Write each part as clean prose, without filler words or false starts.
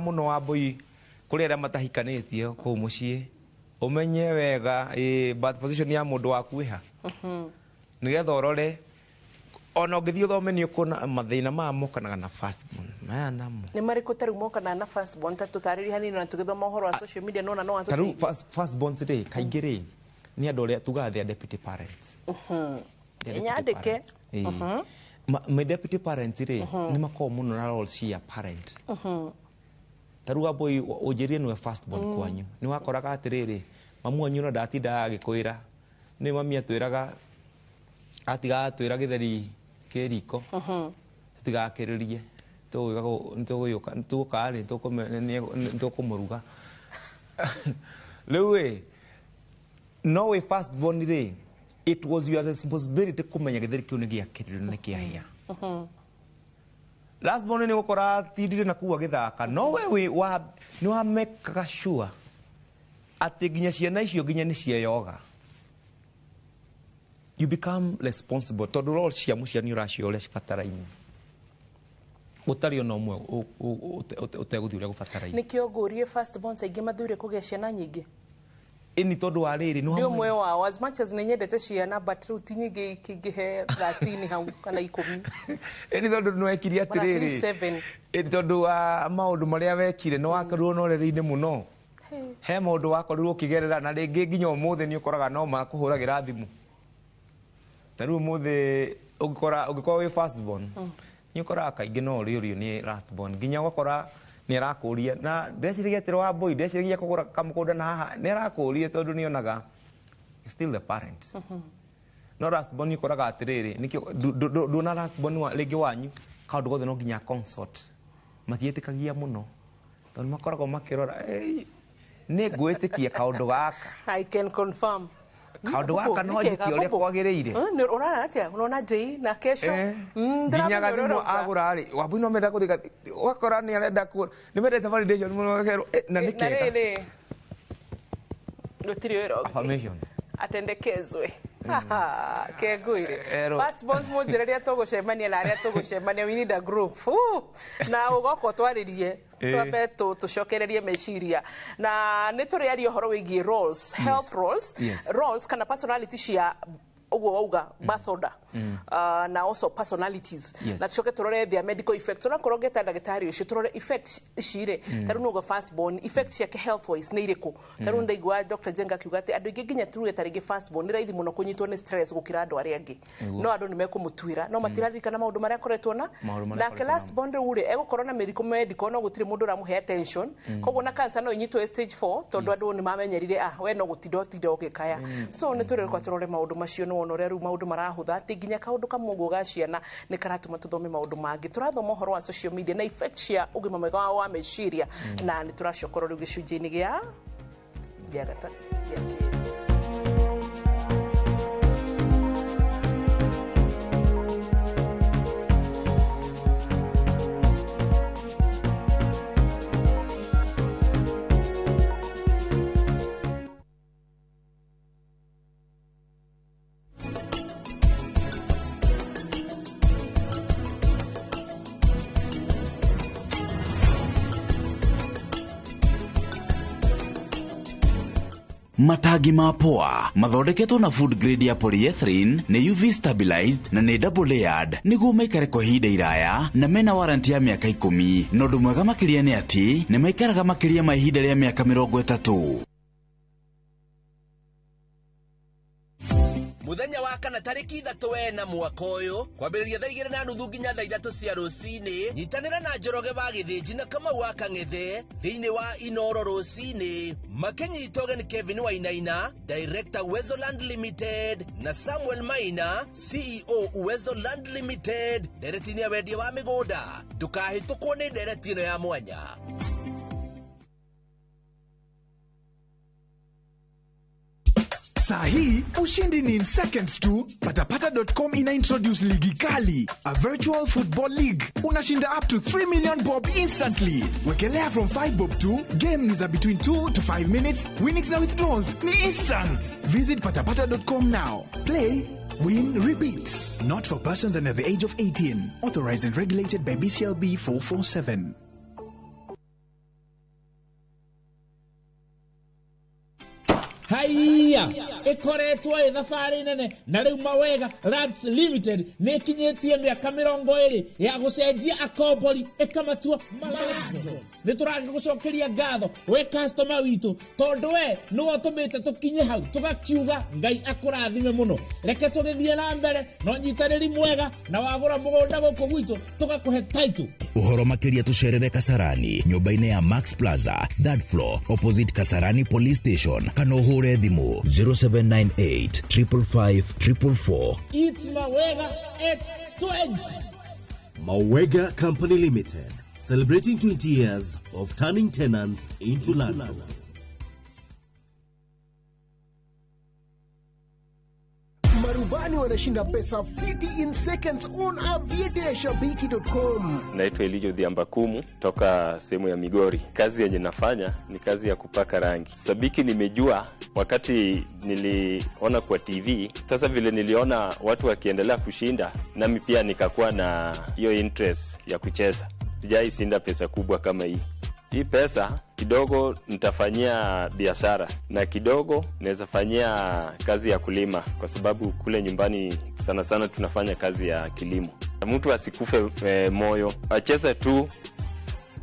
Mũno Wambui, kũrĩ arĩa matahikanĩtie kũu mũciĩ, ũmenye wega birth position ya mũndũ waku ĩha, nĩgetha ũrore ona ũngĩthiĩ ũthome nĩ ũkuona mathĩna maya mokanaga na first born maya namo. Nĩ marĩkũ ta rĩu mokanaga na first born? Ta tũtarĩrie hanini na tũgĩthoma ũhoro wa social media nona no Ta rĩu first borns rĩ, kaingĩ rĩ, nĩ andũ arĩa tugaga they are deputy parents. They are deputy Nyandĩke. parents. Ĩĩ. Ma deputy parents rĩ, nĩ makoragwo mũno na role cia parent. Ta rĩu Wambui, ũnjĩrire nĩwe first born kwanyu, nĩ wakoraga atĩrĩrĩ, mamu wanyu ona ndatindaga agĩkwĩra, nĩ mami atwĩraga, atigaga atwĩra gĩtheri kĩ riko tũtigakĩrĩrie, tũgũka tũgũka rĩ, tũkũmũruga rĩu ĩ. No wĩ first born rĩ, it was your responsibility kũmenya gĩtheri kĩu nĩ gĩakĩrĩrio na nĩ kĩahĩa. Last born nĩ gũkora atindire na kũu agĩthaka, no we wĩ wa nĩ wamekaga sure atĩ nginya ciana icio nginya nĩ cieyoga. You become responsible tondũ role cia mũciari nĩ ũracio ũrĩa cibataraine, gũtarĩ ona ũmwe ũtegũthiĩ ũrĩa gũbataraine. Nĩkĩo ngũrie, first borns aingĩ mathure kũgĩa ciana nyingĩ. Ĩni tondũ wa rĩrĩ nĩ Ndĩ ũmwe wao. As much as nĩ nyendete ciana, but rĩu ti nyingĩ ikĩngĩhe 13 hau kana 10. Ĩni tondũ nĩ wekire But at least atĩrĩrĩ, seven. Ĩni tondũ wa maũndũ marĩa wekire, nĩ wakorirwo na ũreri-inĩ mũno, he maũndũ wakorirwo ũkĩgerera, na rĩngĩ nginya ũmũthĩ nĩ ũkoraga no makũhũragĩra thimũ. Ta rĩu ũmũthĩ ũngĩkora, ũngĩkorwo wĩ first born, nĩ ũkoraga kaingĩ no ũrĩũrio nĩ last born, nginya ũgakora nĩ arakũria na ndeciragia atĩrĩ, Wambui, ndeciragia kũgũra kamũgũnda na haha, nĩ arakũria tondũ nĩ onaga still the parent. No last born ũkoraga atĩrĩrĩ, nĩkĩo nduona last born wa rĩngĩ wanyu kaũndũ gothe no nginya consult, matiĩtĩkagia mũno tondũ makoragwo makĩrora, "Ei, nĩ ngwĩtĩkia kaũndũ gaka?" I can confirm. Kaũndũ gaka no njĩke ũrĩa kwagĩrĩire. Nĩ ũrara atĩa ũrona njĩi na kesho? Nginya Ndĩramenya ũrĩa gathimũ ũrauga. agũra rĩ, Wambui no menda kũrĩka, ũgakora nĩ arenda nĩ mendete validation mũno, akerwo, "Eh, na nĩ Na kĩega." rĩrĩ gũtirĩ wĩra ũngĩ. Affirmation. Atendekezwe kengwire. Ero. First borns, mũnjĩre rĩrĩa tũgũcemania na arĩa tũgũcemania. We need a group. Ooh, na ũgoka ũtwarĩrie, twambe tũcokererie meciria, na nĩ tũrĩaria ũhoro wĩgiĩ roles, health roles, roles kana personality cia ũguo wauga birth order, na also personalities, na tucoke tũrore their medical effects. Onakorwo ngeta ndagĩtarĩ ũcio, tũrore effects ici rĩ, ta rĩu nũgo first born, effect ciake health wise nĩ irĩkũ? Ta rĩu ndaigua Dr. Jenga akiuga atĩ andũ aingĩ, nginya tuge ta rĩngĩ first born, nĩ raithi mũno kũnyitwo nĩ stress gũkĩra andũ arĩa angĩ. No andũ nĩ mekũmũtuĩra, no matiraririkana maũndũ marĩa akoretwo na Maũndũ marĩa nake. akoretwo Last namo. born rĩu rĩ, egũkorwo na mĩrimũ medical, no gũtirĩ mũndũ ũramũhe attention, koguo na cancer no ĩnyitwo ĩ stage 4 tondũ andũ nĩ mamenyerire, ah, we no gũtinda ũtinda ũgĩkaya. So nĩ tũrĩrũka tũrore maũndũ macio. Nĩ wona ũrĩa rĩu maũndũ marahũtha, atĩ nginya kaũndũ kamwe ũguo ga ciana nĩ karatũma tũthome maũndũ mangĩ. Tũrathoma ũhoro wa social media na effect cia ũgima mwega wa meciria, na nĩ tũracokorwo rĩu gĩcunjĩ-inĩ gĩa gatatũ, gĩa kerĩ. Matangi ma poa mathondeketwo na food grade ya polyethylene, nĩ UV stabilized na nĩ double layered nĩguo maikare kwa ihinda iraya, na mena warranty ya mĩaka 10. Na ũndũ mwega makĩria nĩ atĩ nĩ maikaraga makĩria ma ihinda rĩa mĩaka 30. Muthenya wa kana tarĩki 3 wena mwaka ũyũ, kwambĩrĩria thaa 2:30 nginya thaa 3 cia rũcinĩ, nyitanĩra na Njoroge wa Gĩthĩnji na Kamau wa Kang'ethe thĩinĩ wa Inoro rũcinĩ, makĩnyita ũgeni Kevin Wainaina, Director Uwezo Land Limited, na Samuel Maina, CEO Uwezo Land Limited, ndereti-inĩ ya wendia wa mĩgũnda. Ndũkahĩtũkwo nĩ ndereti ĩno ya mwanya. Saa hii ushindi ni in seconds tu. Patapata.com ina introduce ligi kali, a virtual football league. Unashinda up to 3 million bob instantly. Wekelea from 5 bob tu. Game ni za between 2 to 5 minutes. Winnings na withdrawals ni instant. Visit patapata.com now. Play, win, repeat. Not for persons under the age of 18. Authorized and regulated by BCLB 447. Haiya ĩkoretwo ĩ thabarĩ nene na rĩu Mawega Lands Limited nĩ ĩkinyĩtie mĩaka 20 ya gũcenjia akombori ĩkamatua malandlords. Nĩ tũragĩgũcokeria ngatho we customer witũ, tondũ we nĩwe ũtũmĩte tũkinye hau tũgakiuga Ngai akũrathime mũno. Reke tũgĩthiĩ na mbere na ũnyitanĩri mwega, na wagũra mũgũnda gũkũ gwitũ tũgakũhe title. Ũhoro makĩria tũcerere Kasarani nyũmba-inĩ ya Max Plaza, third floor, opposite Kasarani Police Station, kana ũhũre thimũ 0798 555 444. It's Mawega at 20. Mawega Company Limited, celebrating 20 years of turning tenants into landlords. Marubani wanashinda pesa fiti in seconds on aviateashabiki.com. Naitwa Elijo Dhiambakumu toka sehemu ya Migori. Kazi yenye nafanya ni kazi ya kupaka rangi. Sabiki nimejua wakati niliona kwa TV. Sasa vile niliona watu wakiendelea kushinda, nami pia nikakuwa na hiyo interest ya kucheza. Sijai shinda pesa kubwa kama hii. Hii pesa kidogo nitafanyia biashara na kidogo naweza fanyia kazi ya kulima, kwa sababu kule nyumbani sana sana tunafanya kazi ya kilimo. Mtu asikufe moyo, acheze tu,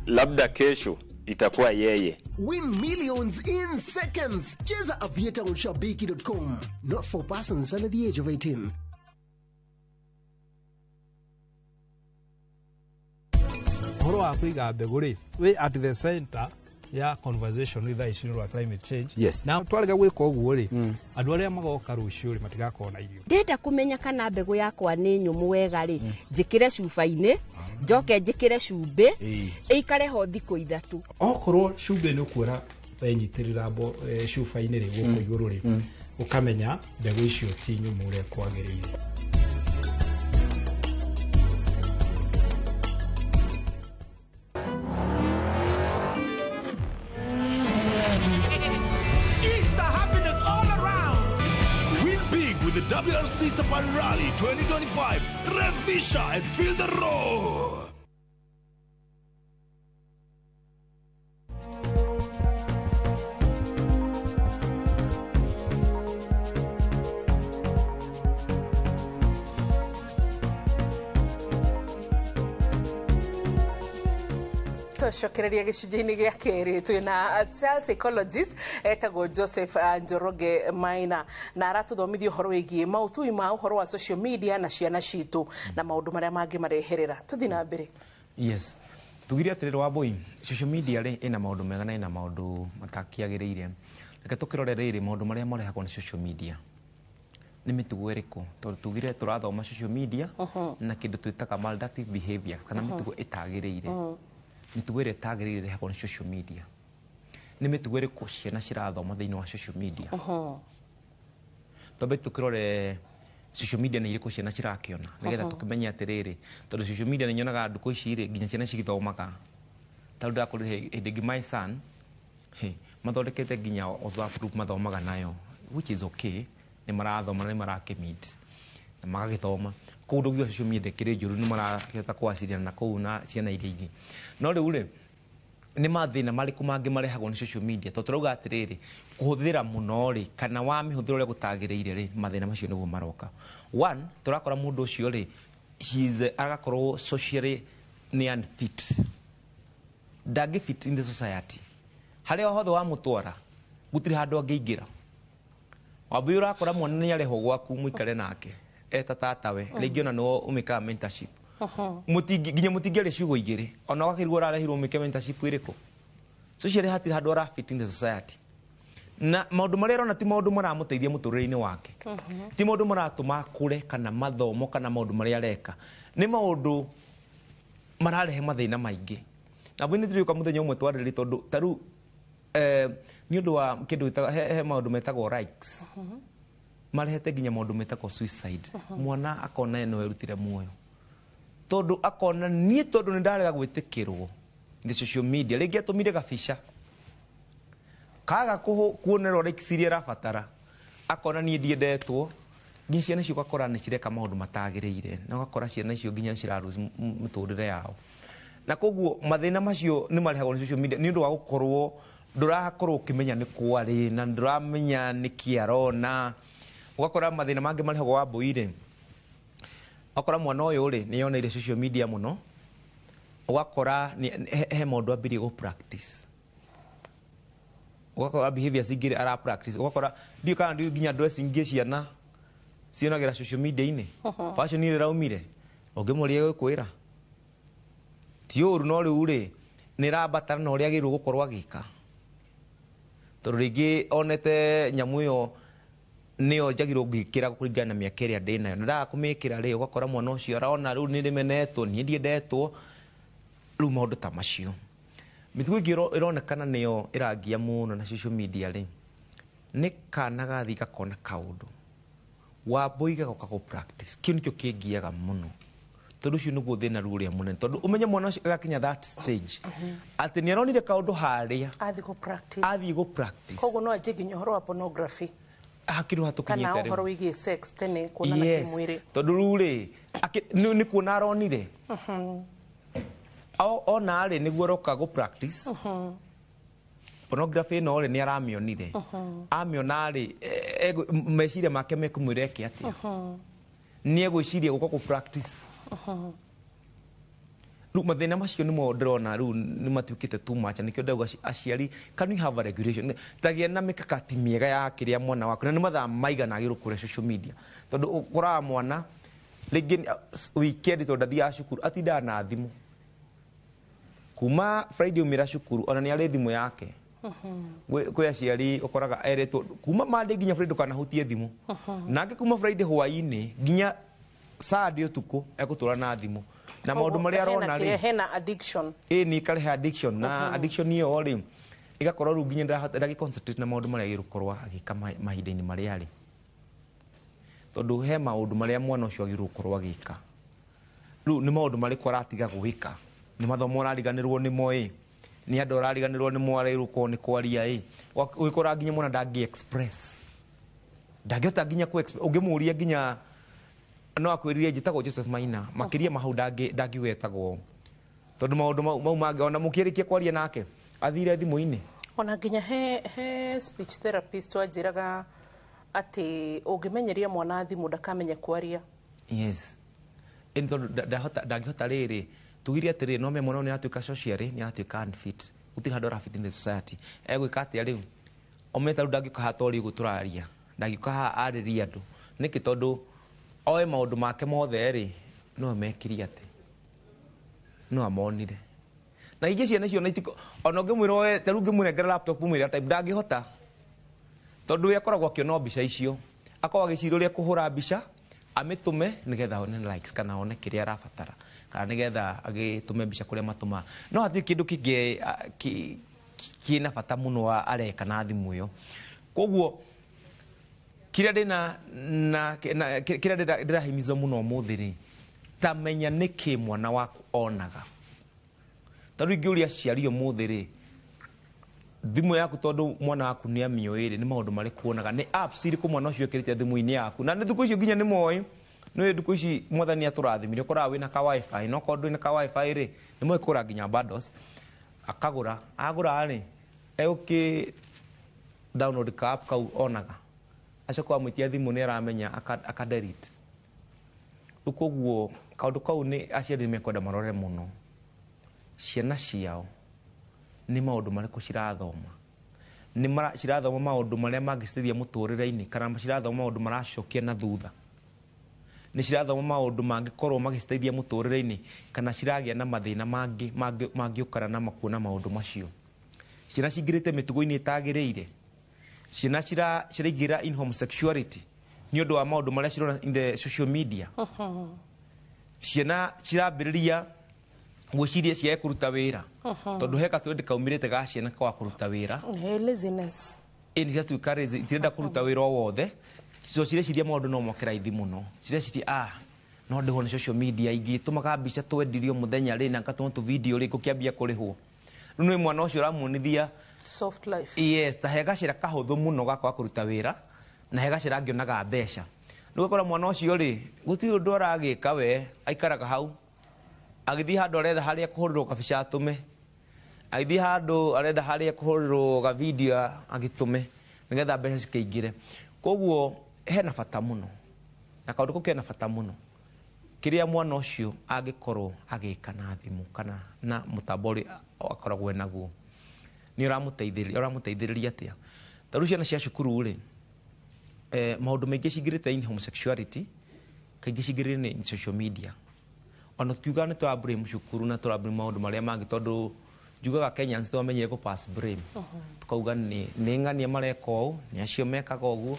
labda kesho itakuwa yeye. Win millions in seconds. Cheza Aviator on shabiki.com. Not for persons under the age of 18. Ũhoro wa kũiga mbegũ rĩ, wĩ at the center ya conversation thaa ici nĩ wa climate change. Na twarega gwĩka ũguo rĩ, andũ arĩa magoka rũciũ rĩ matigakorwo na irio. Ndenda kũmenya kana mbegũ yakwa nĩ nyũmũ wega rĩ, njĩkĩre cuba-inĩ, njoke njĩkĩre cumbĩ, ĩikare ho thikũ 3. Okorwo cumbĩ nĩ ũkuona wenyitĩrĩra cuba-inĩ rĩ gũkũ igũrũ rĩ, ũkamenya mbegũ icio ti nyũmũ ũrĩa kwagĩrĩire. The WRC Safari Rally 2025. Revisha and feel the roar. Twacokereria gĩcunjĩ-inĩ gĩa kerĩ twĩna child psychologist etagwo Joseph Njoroge Maina, na aratũthomithia ũhoro wĩgiĩ maũthui ma ũhoro wa social media na ciana citũ na maũndũ marĩa mangĩ mareherera. Tũthiĩ na mbere. Yes, tugire atĩrĩrĩ Wambui, social media rĩ ĩna maũndũ mega na ĩna maũndũ matakĩagĩrĩire. Reke tũkĩrore rĩrĩ maũndũ marĩa marehagwo nĩ social media nĩ mĩtugo ĩrĩkũ, tondũ tugire tũrathoma social media na kĩndũ twĩtaga maladaptive behavior kana mĩtugo ĩtagĩrĩire. Mĩtugo ĩrĩa ĩtagĩrĩire ĩrehagwo nĩ social media nĩ mĩtugo ĩrĩkũ ciana cirathoma thĩinĩ wa social media. Twambe tũkĩrore social media nĩ irĩkũ ciana cirakĩona, nĩgetha tũkĩmenye atĩrĩrĩ, tondũ social media nĩ nyonaga ndukũ ici rĩ nginya ciana cigĩthomaga. Tondũ ndakorire hĩndĩ ĩngĩ my son mathondekete nginya WhatsApp group mathomaga nayo, which is okay, nĩ marathoma na nĩ marakĩmeet na magagĩthoma. Kũu ndũngiuga social media ĩkĩrĩ njũru, nĩ marakĩhota kũwaciriana na kũu na ciana iria ingĩ. No rĩu rĩ nĩ mathĩna marĩkũ mangĩ marehagwo nĩ social media? Tondũ tũrauga atĩrĩrĩ, kũhũthĩra mũno rĩ kana wamĩhũthĩra ũrĩa gũtagĩrĩire rĩ, mathĩna macio nĩguo maroka. One, tũrakora mũndũ ũcio rĩ agakorwo socially nĩ unfit, ndangĩ fit in the society. Harĩa hothe wamũtwara gũtirĩ handũ angĩingĩra. Wambui ũrakora mwana nĩ arehwo gwaku mũikare nake eta tatawe, rĩngĩ ona nĩwe ũmĩkaga mentorship, nginya mũtingĩaria ciugo igĩrĩ, ona ũgakĩrigwo ũrarehirwo ũmĩke mentorship ĩrĩkũ. Socially hatirĩ handũ ara fit in the society, na maũndũ marĩa arona ti maũndũ maramũteithia mũtũrĩre-inĩ wake, ti maũndũ maratũma akũre kana mathomo kana maũndũ marĩa areka, nĩ maũndũ mararehe mathĩna maingĩ. Na mbui nĩ tũrĩũka mũthenya ũmwe twarĩrĩrie, tondũ ta rĩu nĩ ũndũ wa kĩndũ gĩtagwo he maũndũ metagwo likes, marehete nginya maũndũ metagwo suicide. Mwana akona ye no erutire muoyo, tondũ akona niĩ tondũ nĩ ndarega gwĩtĩkĩrwo nĩ social media, rĩngĩ atũmire gabica kaga kuonerwo likes iria arabatara, akona niĩ ndiendetwo. Nginya ciana icio ũgakora nĩ cireka maũndũ matagĩrĩire, na ũgakora ciana icio nginya nĩ cirarose mĩtũrĩre yao. Na koguo mathĩna macio nĩ marehagwo nĩ social media nĩ ũndũ wa gũkorwo Ndũrakorwo ũkĩmenya nĩ kwarĩ na ndũramenya nĩkĩ arona. Ũgakora mathĩna mangĩ marehagwo wa mbũi-rĩ, ũgakora mwana ũyũ rĩ nĩ yoneire social media mũno, ũgakora he maũndũ ambirie gũ practice, ũgakora behaviors ingĩ ara practice, ũgakora ndiũ kana ndiũ nginya dress ingĩ ciana cionagĩra social media-inĩ, fashion ĩrĩa ĩraumire ũngĩmũria gũkwĩra ti ũru, no rĩu rĩ nĩ ĩrambatana na ũrĩa agĩrĩirwo gũkorwo agĩka, tondũ rĩngĩ onete nyamũ ĩyo nĩyo njagĩrĩirwo ngĩkĩra kũringana na mĩaka ĩrĩa ndĩnayo, na ndaga kũmĩkĩra rĩ, ũgakora mwana ũcio arona rĩu nĩ rĩmenetwo, niĩ ndiendetwo, rĩu maũndũ ta macio. Mĩtugo ĩngĩ ĩronekana nĩyo ĩrangia mũno na social media rĩ, nĩ kana gathiĩ gakona kaũndũ Wambũi gagoka gũ practice, kĩu nĩkĩo kĩngiaga mũno, tondũ ũcio nĩguo thĩna rĩu ũrĩa mũnene, tondũ ũmenye mwana ũcio agakinya that stage atĩ nĩ aronire kaũndũ harĩa athiĩ gũ practice, athiĩ gũ practice. Koguo no anjie nginya ũhoro wa pornography hakĩrĩ kana hatũkinyĩte ũhoro rĩu. wĩgiĩ sex tene kuonana Yes, kĩmwĩrĩ. tondũ rĩu rĩ nĩ kuona aronire ona rĩ nĩguo aroka gũ practice pornography ĩno rĩ nĩ aramĩonire, amĩona rĩ meciria make mekũmwĩra eke atĩa, nĩ egwĩciria gũka gũ practice. Rĩu mathĩna macio nĩmo ndĩrona rĩu nĩ matuĩkĩte too much, nĩkĩo ndauga aciari, can we have a regulation, tagĩa na mĩkakati mĩega ya kĩrĩa mwana waku na nĩ mathaa maigana agĩrĩirwo kũrĩa social media, tondũ ũkoraga mwana rĩngĩ weekend tondũ ndathiaga cukuru atindaga na thimũ kuma Friday umĩra cukuru, ona nĩ arĩ thimũ yake. Kwĩ aciari ũkoraga erĩtwo kuma Monday nginya Friday ndũkanahutie thimũ, nake kuma Friday hwaĩ-inĩ nginya Saturday ũtukũ egũtũra na thimũ na maũndũ marĩa arona rĩ hena addiction. Ĩ nĩ ikarehe addiction, na addiction ĩyo rĩ ĩgakorwo rĩu nginya ndahota ndagĩ concentrate na maũndũ marĩa agĩrĩirwo gũkorwo agĩka mahinda-inĩ marĩa arĩ, tondũ he maũndũ marĩa mwana ũcio agĩrĩirwo gũkorwo agĩka. Rĩu nĩ maũndũ marĩkũ aratiga gwĩka, nĩ mathomo ũrariganĩrwo nĩmo ĩ, nĩ andũ ũrariganĩrwo nĩmo arĩrwo gũkorwo nĩ kwaria ĩ, ũgĩkora nginya mwana ndangĩ express, ndangĩhota nginya kũ express, ũngĩmũria nginya no akwĩrire njĩtagwo Joseph Maina, makĩria ma hau ndangiuga etagwo, tondũ maũndũ mau mangĩ ona mũkĩrĩkia kwaria nake athire thimũ-inĩ. Ona nginya he speech therapist wanjĩraga atĩ ũngĩmenyeria mwana thimũ ndakamenya kwaria. Yes, ĩni tondũ ndangĩhota rĩrĩ tugire atĩrĩrĩ, no me mwana ũyũ nĩ aratuĩka socially nĩ aratuĩka unfit, gũtirĩ handũ arafit in the society, egwĩka atĩa rĩu ometa rĩu ndangĩũka haha torĩ ũguo tũraria, ndangĩũka haha arĩrie andũ nĩkĩ, tondũ oe maũndũ make mothe rĩ no mekire atĩ no amonire, na ingĩ ciana icio ona ũngĩmwĩra oe ta rĩu ũngĩmũnengera laptop ũmwĩre type ndangĩhota, tondũ we akoragwo akĩona mbica icio, akoragwo agĩciria ũrĩa kũhũra mbica amĩtũme nĩgetha one likes kana one kĩrĩa arabatara, kana nĩgetha agĩtũme mbica kũrĩa matũmaga, no hatirĩ kĩndũ kĩngĩ kĩna bata mũno areka na thimũ ĩyo. Koguo kĩrĩa ndĩna na kĩrĩa ndĩrahimizwo mũno ũmũthĩ rĩ, ta menya nĩkĩ mwana waku onaga. Ta rĩu ingĩũria aciari ũmũthĩ rĩ, thimũ yaku tondũ mwana waku nĩ amĩũĩ rĩ, nĩ maũndũ marĩkũ onaga, nĩ apps irĩkũ mwana ũcio ekĩrĩte thimũ-inĩ yaku, na nĩ thikũ icio nginya nĩ moĩ, nĩ thikũ ici mwathani atũrathimire, ũkoraga wĩna ka wifi, no korwo ndwĩna ka wifi rĩ, nĩ moĩ kũgũra nginya bundles, akagũra, agũra rĩ, egũkĩ download ka app kau onaga, acoka amwĩtia thimũ nĩ aramenya aka delete. Rĩu koguo kaũndũ kau nĩ aciari mekwenda marore mũno ciana ciao nĩ maũndũ marĩkũ cirathoma, nĩ cirathoma maũndũ marĩa mangĩciteithia mũtũrĩre-inĩ, kana cirathoma maũndũ maracokia na thutha, nĩ cirathoma maũndũ mangĩkorwo magĩciteithia mũtũrĩre-inĩ, kana ciragĩa na mathĩna mangĩ mangĩũkana na makuona maũndũ macio. Ciana cingĩrĩte mĩtugo-inĩ ĩtagĩrĩire, ciana ciraingĩra in homosexuality nĩ ũndũ wa maũndũ marĩa cirona in the social media, ciana cirambĩrĩria gwĩciria ciage kũruta wĩra, tondũ he gatũrĩ kaumĩrĩte ga ciana kwa kũruta wĩra, laziness, ĩ nĩ ciatuĩka lazy, itirenda kũruta wĩra o wothe, so cireciria maũndũ no moke raithi mũno, cireciria no ndĩhwo nĩ social media ingĩtũmaga mbica twendirio mũthenya rĩ na ngatũma tũ video rĩ ngũkĩambia kũrĩhwo. Rĩu nĩ mwana ũcio ũramuonithia soft life. Yes, ta he gacĩra kahũthũ mũno ga kwaga kũruta wĩra na he gacĩra angĩonaga mbeca. Rĩu ũgakora mwana ũcio rĩ gũtirĩ ũndũ aragĩka we, aikaraga hau agĩthiĩ handũ aretha harĩa kũhũrĩrwo kabica atũme, Agĩthiĩ handũ arenda harĩa kũhũrĩrwo ga video agĩtũme nĩgetha mbeca cikĩingĩre. Koguo hena bata mũno na kaũndũ kau kena bata mũno kĩrĩa mwana ũcio angĩkorwo agĩka na thimũ kana na mũtambo ũrĩa akoragwo naguo nĩ ũramũteithĩrĩria. Ũramũteithĩrĩria atĩa? Ta rĩu ciana cia cukuru rĩ, maũndũ maingĩ cingĩrĩte in homosexuality kaingĩ cingĩrĩre nĩ social media. Ona tukiuga nĩ tũra blame cukuru na tũra blame maũndũ marĩa mangĩ, tondũ njugaga Kenyans twamenyire kũ pass blame, tukauga nĩ ng'ania mareka ũũ, nĩ acio mekaga ũguo.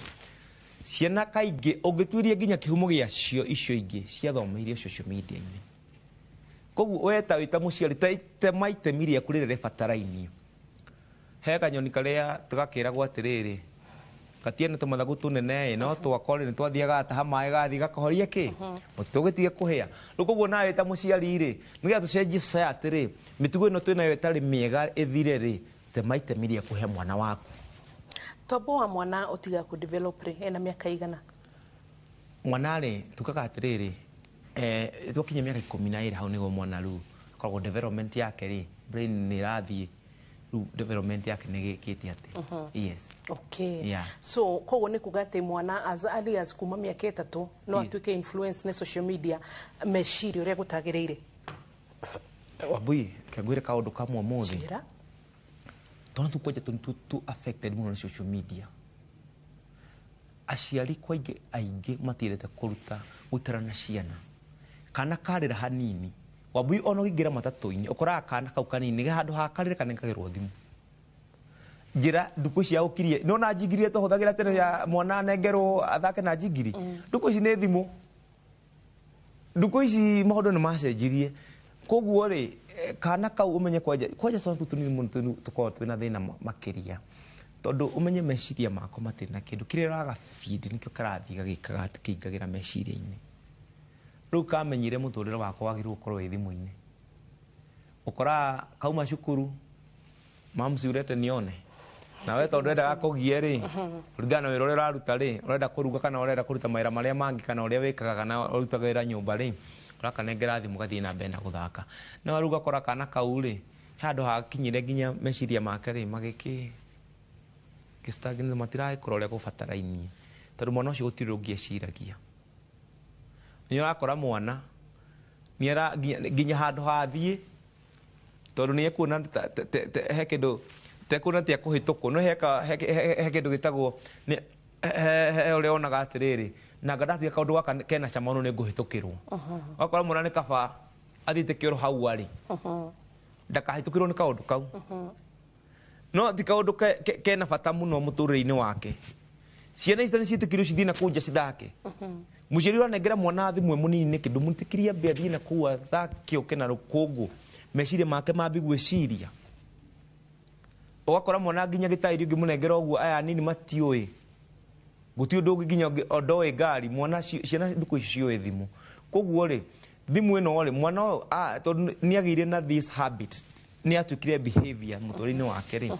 Ciana kaingĩ ũngĩtuĩria nginya kĩhumo gĩacio icio ingĩ ciathomeire social media-inĩ. Koguo we ta wĩ ta mũciari tema itemi rĩaku rĩrĩa rĩbatarainie. He kanyoni karĩa tũgakĩragwo atĩrĩrĩ, gatiene tũmathagu tũnene ĩ, no twakwa rĩ nĩtwathiaga gataha maĩ gathiĩ gakahoria kĩ mũtitũ ũgĩtige kũhĩa. Rĩu koguo nawe ta mũciari rĩ, nĩgetha tũcenjie society rĩ, mĩtugo ĩno twĩnayo ĩtarĩ mĩega ĩthire rĩ, tema itemi rĩaku he mwana waku. Tombo wa mwana ũtiga kũ develop rĩ ena mĩaka igana? Mwana rĩ, tugaga atĩrĩrĩ, twakinya mĩaka 12 hau nĩguo mwana rĩu akoragwo development yake rĩ, brain nĩ ĩrathiĩ rĩu development yake nĩ ĩgĩkĩte atĩ. Yes. Okay. Yeah. So koguo nĩ kuga atĩ mwana as early as kuma mĩaka 3 no atuĩke influence nĩ social media meciria ũrĩa gũtagĩrĩire. Wambui, kengwĩre kaũndũ kamwe ũmũthĩ. Njĩra. Twana tu kwanja tu affected mũno nĩ social media. Aciari kwa aingĩ aingĩ matiendete kũruta gũikara na ciana. Kana karĩra hanini, Wambui ona ũngĩingĩra matatũ-inĩ ũkoraga kana kau kanini handũ ha karĩre kanengagĩrwo thimũ. Njĩra ndukũ ici ya gũkirie, nĩwona njingiri ĩrĩa twahũthagĩra tene ya mwana anengerwo athake na njingiri, ndukũ ici nĩ thimũ. Ndukũ ici maũndũ nĩ macenjirie. Koguo rĩ, kana kau ũmenye kwanja kwanja twana tũtũ tũnini mũno tũkoragwo twĩna thĩna makĩria, tondũ ũmenye meciria mako matirĩ na kĩndũ kĩrĩa ũraga feed nĩkĩo karathiĩ gagĩkaga atĩ kĩingagĩra meciria-inĩ. Rĩu kamenyire mũtũrĩre wakwa wagĩrĩirwo gũkorwo wĩ thimũ-inĩ. Ũkoraga kauma cukuru, mamuci urete nione nawe tondũ ũrendaga kũgie rĩ, kũringana na wĩra ũrĩa ũraruta rĩ, ũrenda kũruga kana ũrenda kũruta mawĩra marĩa mangĩ kana ũrĩa wĩkaga kana ũrutaga wĩra nyũmba rĩ, ũrakanengera thimũ gathiĩ na mbere na gũthaka. No rĩu ũgakora kana kau rĩ, he handũ hakinyire nginya meciria make rĩ magĩkĩ stagnate, matiragĩkũra ũrĩa gũbatarainie, tondũ mwana ũcio gũtirĩ ũngĩ eciragia. Nĩ ũrakora mwana nginya handũ hathiĩ, tondũ nĩ ekuona he kĩndũ tekuona ti ekũhĩtũkwo, no he kĩndũ gĩtagwo he ũrĩa onaga atĩrĩrĩ, na anga ndatiga kaũndũ gaka kena cama mũno nĩ ngũhĩtũkĩrwo. Ũgakora mwana nĩ kaba athiĩte kĩoro hau arĩ, ndakahĩtũkĩrwo nĩ kaũndũ kau. No ti kaũndũ kena bata mũno mũtũrĩre-inĩ wake. Ciana ici nĩ ciĩtĩkĩrio cithiĩ na kũu nja cithake. Mũciari ũranengera mwana thimũ e mũnini nĩkĩ? Ndũmwĩtĩkĩrie ambe athiĩ na kũu athake oke na rũkũngũ, meciria make mambie gwĩciria. Ũgakora mwana nginya gĩtaĩri ũngĩmũnengera ũguo aya anini matiũĩ, gũtirĩ ũndũ ũngĩ nginya ndoĩ ngari, mwana ciana ndukũ ici ciũĩ thimũ. Koguo rĩ, thimũ ĩno rĩ, mwana ũyũ tondũ nĩ agĩire na this habit, nĩ atuĩkire behavior mũtũrĩre-inĩ wake rĩ,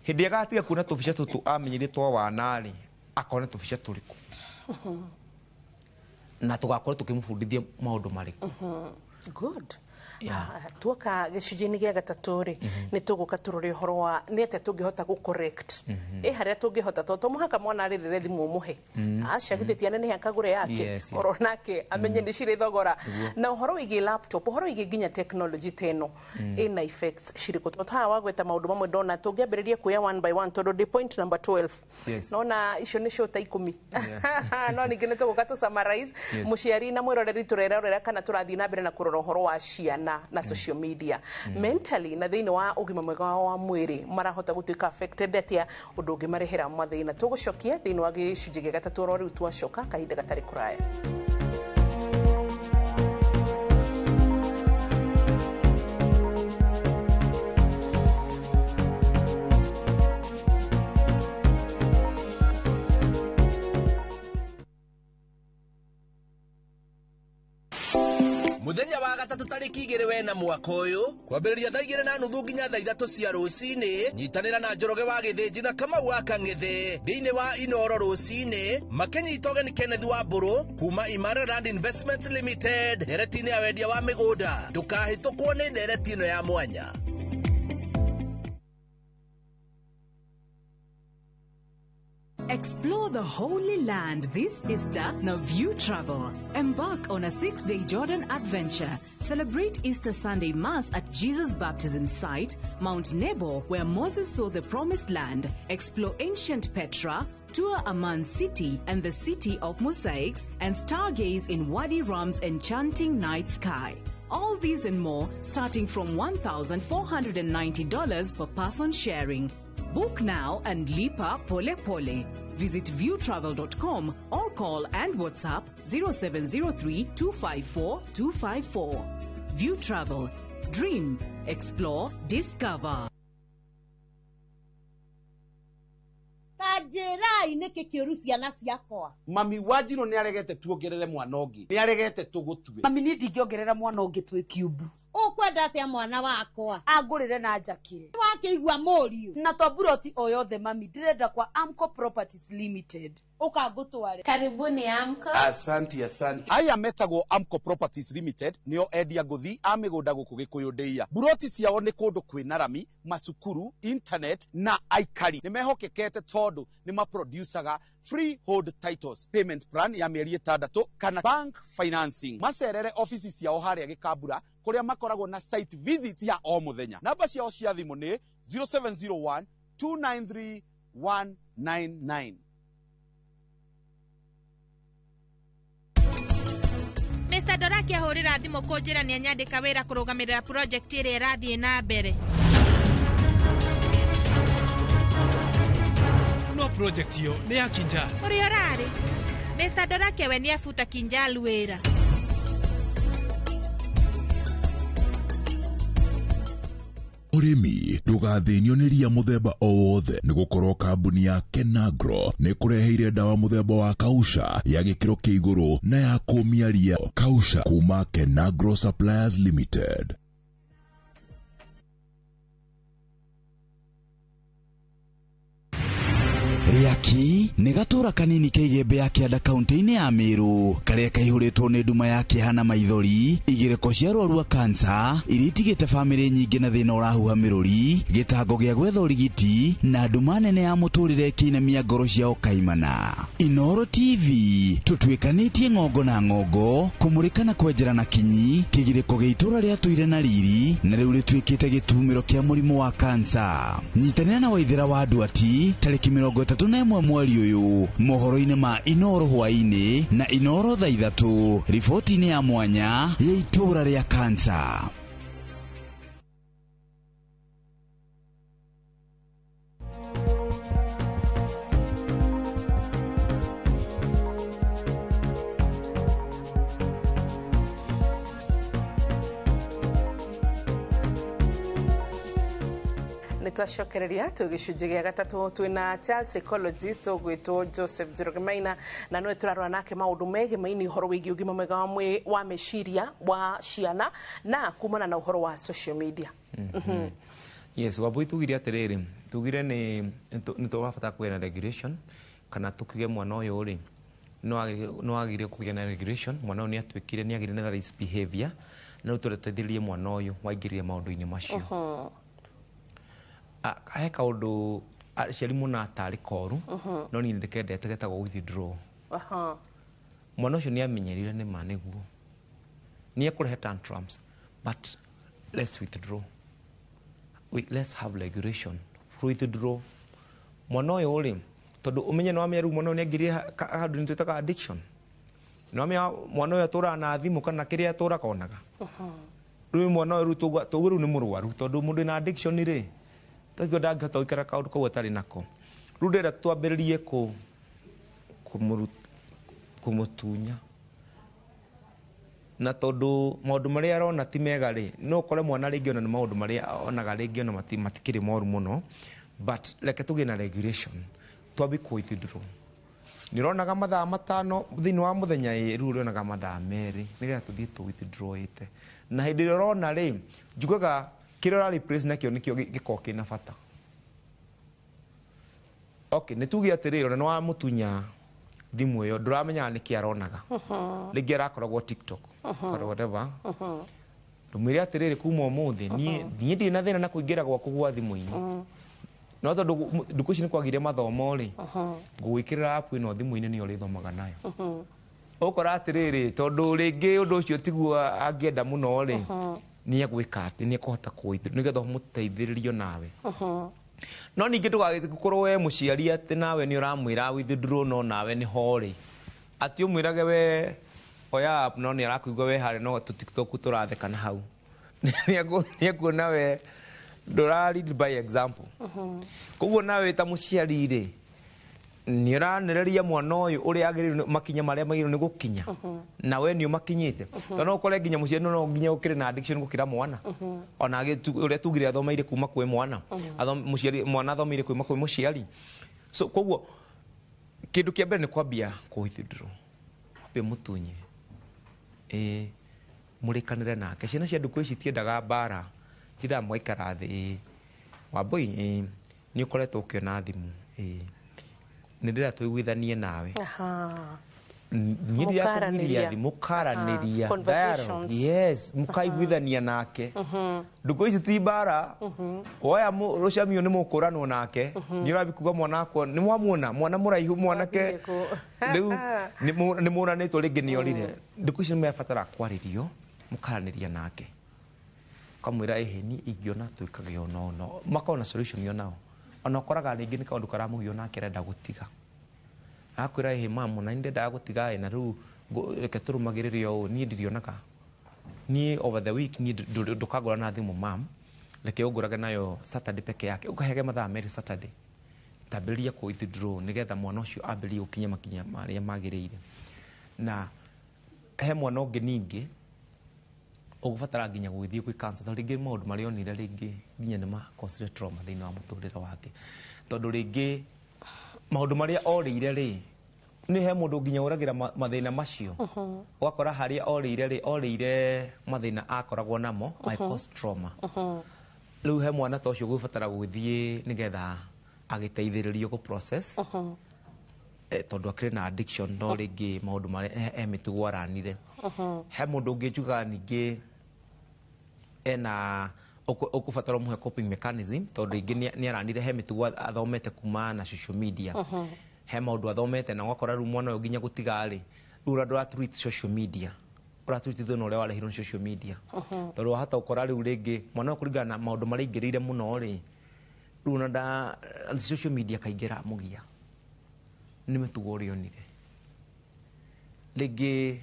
hĩndĩ ĩrĩa agatiga kuona tũbica tũtũ amenyire twa wana rĩ, akona tũbica tũrĩkũ na tũgakorwo tũkĩmũbundithia maũndũ marĩkũ. Good. Tuoka gĩcunjĩ-inĩ gĩa gatatũ rĩ, nĩ tũgũka tũrore ũhoro wa nĩ atĩa tũngĩhota gũ correct ĩ harĩa tũngĩhota, tondũ to mũhaka mwana arĩrĩre thimũ ũmũhe, aca githĩ ti anenehe akagũre yake oro nake amenye nĩ cirĩ thogora. Na ũhoro wĩgiĩ laptop, ũhoro wĩgiĩ nginya technology ta ĩno ĩna effects cirĩkũ? Tondũ haha wagweta maũndũ mamwe ndona tũngĩambĩrĩria kuoya one by one, tondũ ndĩ point number 12 nona icio nĩcio ta 10 no ningĩ nĩ tũgũka tũ summarize. Mũciari na mwĩroreri tũrerorera kana tũrathiĩ na mbere na kũrora ũhoro wa ciana na social media mentally na thĩinĩ wa ũgima mwega wa mwĩrĩ marahota gũtuĩka affected atĩa, ũndũ ũngĩmarehera mathĩna. Tũgũcokia thĩinĩ wa gĩcunjĩ gĩa gatatũ oro rĩu twacoka kahinda gatarĩ kũraya. Muthenya wa gatatũ tarĩki 2 wena mwaka ũyũ kwambĩrĩria thaa 2:30 nginya thaa 3 cia rũcinĩ, nyitanĩra na Njoroge wa Gĩthĩnji na Kamau wa Kang'ethe thĩinĩ wa Inoro rũcinĩ makĩnyita ũgeni Kenneth wa Mbũrũ kuma Imara Land Investments Limited ndereti-inĩ ya wendia wa mĩgũnda. Ndũkahĩtũkwo nĩ ndereti ĩno ya mwanya. Explore the Holy Land this Easter na View Travel. Embark on a 6-day Jordan adventure. Celebrate Easter Sunday Mass at Jesus' baptism site, Mount Nebo, where Moses saw the Promised Land. Explore ancient Petra, tour Amman City and the City of Mosaics, and stargaze in Wadi Rum's enchanting night sky. All these and more starting from $1,490 per person sharing. Book now and lipa pole pole. Visit viewtravel.com or call and WhatsApp 0703 254 254. View Travel. Dream, explore, discover. Tanjĩrai nĩkĩ kĩũru ciana ciakwa. Mami Wanjirũ nĩ aregete tuongerere mwana ũngĩ, nĩ aregete tũgũtue. Mami niĩ ndingĩongerera mwana ũngĩ twĩ kiumbu. Ũkwenda atĩa mwana wakwa? Angũrĩre na njakĩre. Wakĩigua mũriũ. Na to buroti o yothe mami, ndĩrenda kwa Amco Properties Limited. Ũka ngũtware. Karibuni Amco. Asanti, asanti. Aya metagwo Amco Properties Limited nĩo endia ngũthi a mĩgũnda gũkũ Gĩkũyũ ndĩia. Buroti ciao nĩ kũndũ kwĩna rami, macukuru, internet na aikari. Nĩ mehokekete tondũ nĩ maproducaga freehold titles, payment plan ya mĩeri 6 kana bank financing. Macerere ofici ciao harĩa Gĩkambura kũrĩa makoragwo na site visit ya o mũthenya. Namba ciao cia thimũ nĩ 0701 293 199. Mr. Doraki ahũrĩra thimũ kũnjĩra nĩ anyandĩka wĩra kũrũgamĩrĩra project ĩrĩa ĩrathiĩ na mbere. No project iyo nĩ ya Kinjal. Ũrĩa ũrarĩ? Mr. Doraki we nĩ abuta Kinjal wĩra. Ũrĩmi ndũgathĩnio nĩ ria mũthemba o wothe nĩ gũkorwo kambuni ya Kenagro nĩ kũreheire ndawa mũthemba wa kausha ya gĩkĩro kĩa igũrũ na ya kũmia ria. Kausha kuma Kenagro Suppliers Limited. Rĩaki nĩ gatũra kanini keigĩmbe ya kĩanda kaunti-inĩ ya Meru karĩa kaihũrĩtwo nĩ nduma ya kĩeha na maithori, igĩrĩko cia arwaru a kansa iria itigĩte bamĩrĩ nyingĩ na thĩna ũrahuha mĩrũri, gĩtango gĩa gwetha ũrigiti na nduma nene ya mũtũrĩre ĩkĩinamia ngoro ciao kaimana. Inooro TV tũtuĩkanĩtie ng'ongo na ng'ongo kũmũrĩka na kwenjera na kinyi kĩgirĩko gĩa itũra rĩatũire na riri na rĩu rĩtuĩkĩte gĩtumĩro kĩa mũrimũ wa kansa. Nyitanĩra na Waithĩra wa Nduati tarĩki 31 mweri ũyũ mohoro-inĩ ma Inooro hwaĩ-inĩ na Inooro thaa 3 riboti-inĩ ya mwanya ya itũra rĩa kansa. Twacokereria twĩ gĩcunjĩ gĩa gatatũ twĩna child psychologist ũgwĩtwo Joseph Njoroge Maina na nĩwe tũrarora nake maũndũ megimaini ũhoro wĩgiĩ ũgima mwega wa meciria wa ciana na kumana na ũhoro wa social media. Yes, Wambui tugire atĩrĩrĩ, tugire nĩ tũrabatara kũgĩa na regulation kana tũkiuge mwana ũyũ rĩ no agĩrĩire kũgĩa na regulation, mwana ũyũ nĩ atuĩkire nĩ agĩrĩire na this behavior na rĩu tũteithĩrĩrie mwana ũyũ waingĩrire maũndũ-inĩ macio. He kaũndũ aciari monaga tarĩ koru no niĩ ndĩkendete getagwo withdraw. Mwana ũcio nĩ amenyerire nĩ ma nĩguo nĩ ekũrehe tantrums but let's withdraw. Let's have regulation. Withdraw. Mwana ũyũ rĩ tondũ ũmenye nĩ wamenya rĩu mwana ũyũ nĩ aingĩrire handũ nĩ twĩtaga addiction. Nĩ wamenya mwana ũyũ atũraga na thimũ kana kĩrĩa atũraga onaga. Rĩu mwana ũyũ rĩu tũguo rĩu nĩ mũrwaru tondũ mũndũ wĩna addiction rĩ tokio ndangĩhota gũikara kaũndũ kau atarĩ nako. Rĩu ndĩrenda twambĩrĩrie kũmũtunya na tondũ maũndũ marĩa arona ti mega rĩ no ũkore mwana rĩngĩ ona nĩ maũndũ marĩa onaga rĩngĩ ona matikĩrĩ moru mũno but reke tũgĩe na regulation twambie kũ withdraw. Nĩ ũronaga mathaa 5 thĩinĩ wa mũthenya ĩ rĩu ũrĩonaga mathaa 2 nĩgetha tũthiĩ tũ withdraw-ĩte na hĩndĩ ĩrĩa ũrona rĩ njugaga kĩrĩa ũra replace nakĩo nĩkĩo gĩkoragwo kĩna bata. Okay, nĩ tuge atĩrĩrĩ ona nĩ wamũtunya thimũ ĩyo ndũramenyaga nĩkĩ aronaga rĩngĩ arakoragwo TikTok or whatever. Ndũmwĩre atĩrĩrĩ kuma ũmũthĩ niĩ ndirĩ na thĩna na kũingĩra gwaku gwa thimũ-inĩ No tondũ ndukũ ici nĩ kwagire mathomo rĩ, ngũgwĩkĩrĩra app ĩno thimũ-inĩ nĩyo ũrĩthomaga nayo. Ũkora atĩrĩrĩ, tondũ rĩngĩ ũndũ ũcio tiguo angĩenda mũno rĩ, nĩ egwĩka atĩ nĩ ekũhota nĩgetha ũmũteithĩrĩrio nawe. No ningĩ ndũgagĩkorwo we mũciari atĩ nawe nĩ ũramwĩra withdraw no nawe nĩ ho rĩ, atĩ ũmwĩrage we oya app no nĩ arakũigua we harĩa no tũ TikTok tũratheka na hau. Nĩ ekuona we ndũra lead by example. Koguo nawe ta mũciari rĩ, nĩ ũranereria mwana ũyũ ũrĩa agĩrĩirwo makinya marĩa magĩrĩirwo nĩ gũkinya, na we nĩ ũmakinyĩte. Tondũ no ũkore nginya mũciari no nginya ũkĩrĩ na addiction gũkĩra mwana. Ona ũrĩa tugire athomeire kuma kwĩ mwana, mũciari mwana athomeire kuma kwĩ mũciari. So koguo kĩndũ kĩa mbere nĩ kwambia kũ withdraw, kwambia mũtunye, mũrĩkanĩre nake. Ciana cia ndukũ ici tiendaga mbara, ciendaga mũgaikara thĩ. Wambũi, nĩ ũkoretwo ũkĩona thimũ, nĩ ndĩrenda tũiguithanie nawe. Niĩ ndirakũgiria thimũ, mũkaranĩria. Conversations. Yes, mũkaiguithania nake. Ndukũ ici ti mbara, woya rũcamio nĩ mũkũranwo nake. Nĩ ũrathiĩ kuga mwana wakwa nĩ mwamuona, mwana mũraihu mwanake rĩu nĩ mũranĩtwo rĩngĩ nĩ orire. Ndukũ ici nĩ marabatara kwarĩrio, mũkaranĩria nake, ũkamwĩra ĩhĩ niĩ ingĩona twĩkage ũũ na ũũ na ũũ. Makorwo na solution onao. Ona ũkoraga rĩngĩ nĩ kaũndũ karamũgia nake arenda gũtiga, akwĩra ĩhĩ mamu na nĩ ndendaga gũtiga ĩ, na rĩu reke tũrũmagĩrĩre ũũ, niĩ ndirionaga, niĩ over the week niĩ ndũkangũra na thimũ mam, reke ũngũrage nayo Saturday peke yake, ũkahege mathaa merĩ Saturday, tambĩrĩria kũ withdraw nĩgetha mwana ũcio ambĩrĩrie gũkinya makinya marĩa magĩrĩire. Na he mwana ũngĩ ningĩ ũgũbatara nginya gũgĩthiĩ gwĩ counselor, tondũ rĩngĩ maũndũ marĩa onire rĩngĩ nginya nĩ makosire trauma thĩinĩ wa mũtũrĩre wake, tondũ rĩngĩ maũndũ marĩa orĩire rĩ, nĩ he mũndũ nginya ũragĩra mathĩna macio, ũgakora harĩa orĩire rĩ, orĩire mathĩna akoragwo namo my cause trauma. Rĩu he mwana ta ũcio ũgũbatara gũgĩthiĩ nĩgetha agĩteithĩrĩrio gũ process, tondũ akĩrĩ na addiction, no rĩngĩ maũndũ marĩa he mĩtugo aranire. He mũndũ ũngĩ njugaga ningĩ ena ũkũbatara ũmũhe coping mechanism, tondũ rĩngĩ nĩ aranire he mĩtugo athomete kuma na social media, he maũndũ athomete, na ũgakora rĩu mwana ũyũ nginya gũtiga rĩ, rĩu ũrĩa ndũra social media, ũratreat thĩna ũrĩa warehirwo nĩ social media, tondũ wahota gũkora rĩu rĩngĩ mwana ũyũ kũringana na maũndũ marĩa aingĩrĩire mũno rĩ, rĩu ona nda social media kaingĩ ĩramũgia nĩ mĩtugo ũrĩa onire, rĩngĩ